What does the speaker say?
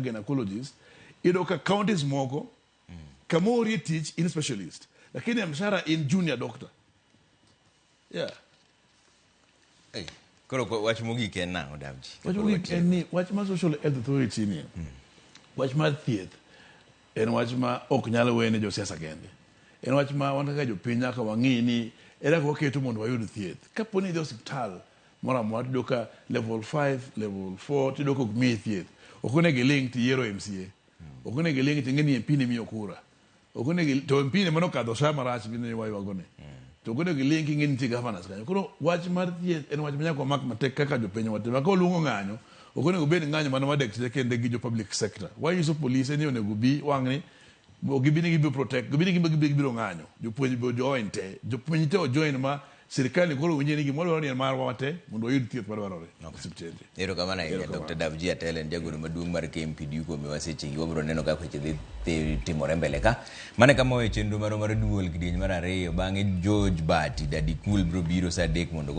Gynecologist, iyudo ka counties moko kama orie tich in specialist, lakini mshahara in junior doctor. Yeah. Hey, koro wach mogik en nang'o, Davji? Wach mogik en ni wach mar Social Health Authority ni, wach mar thieth en wach ma ok nyal wene josiasa kende. En wach ma wan kaka jopiny nyaka wang'i ni ere kaka waketo mondo wayud thieth. Kapo ni idhi e osiptal moro amora tiyudo ka level 5, level 4 tiyudo ka ok miyi thieth. Ok onego iling' tiyiero MCA. Ok onego iling' ting'e ni MP nimiyo kura. Ok onego to MP ne mano kadho sa marach mine waywago ni. To ok onego iling' king'e ni nitie governors kanyo. Koro wach mar thieth en wach ma nyaka wamak matek kaka jopiny wate. Ma ka waluongo ng'anyo, ok onego obed ng'anyo mana mar dakteche kende gi jo public sector. Wanyiso polise ni onego bi wang'ni ok gibi ni gibiro protect, gibi ni gibiro ng'anyo. Jopuonj be ojoin te. Jopiny te ojoin ma sirkal ni koro winje ni gima wadwaro ni en marwa wate mondo wayud thieth madwarore e osiptende. Erokamano ahinya Erokamano. Dr. Davji Atelo en jagoro maduong' mar KMPDU kuom miwa sechegi. Wabiro neno kaka weche dhi timore mbele ka. Mano e kama wawe chenro marwa mar duol kidieny mar ariyo. Bang'e George Bati, Daddy Cool biro biro saa 3 mondo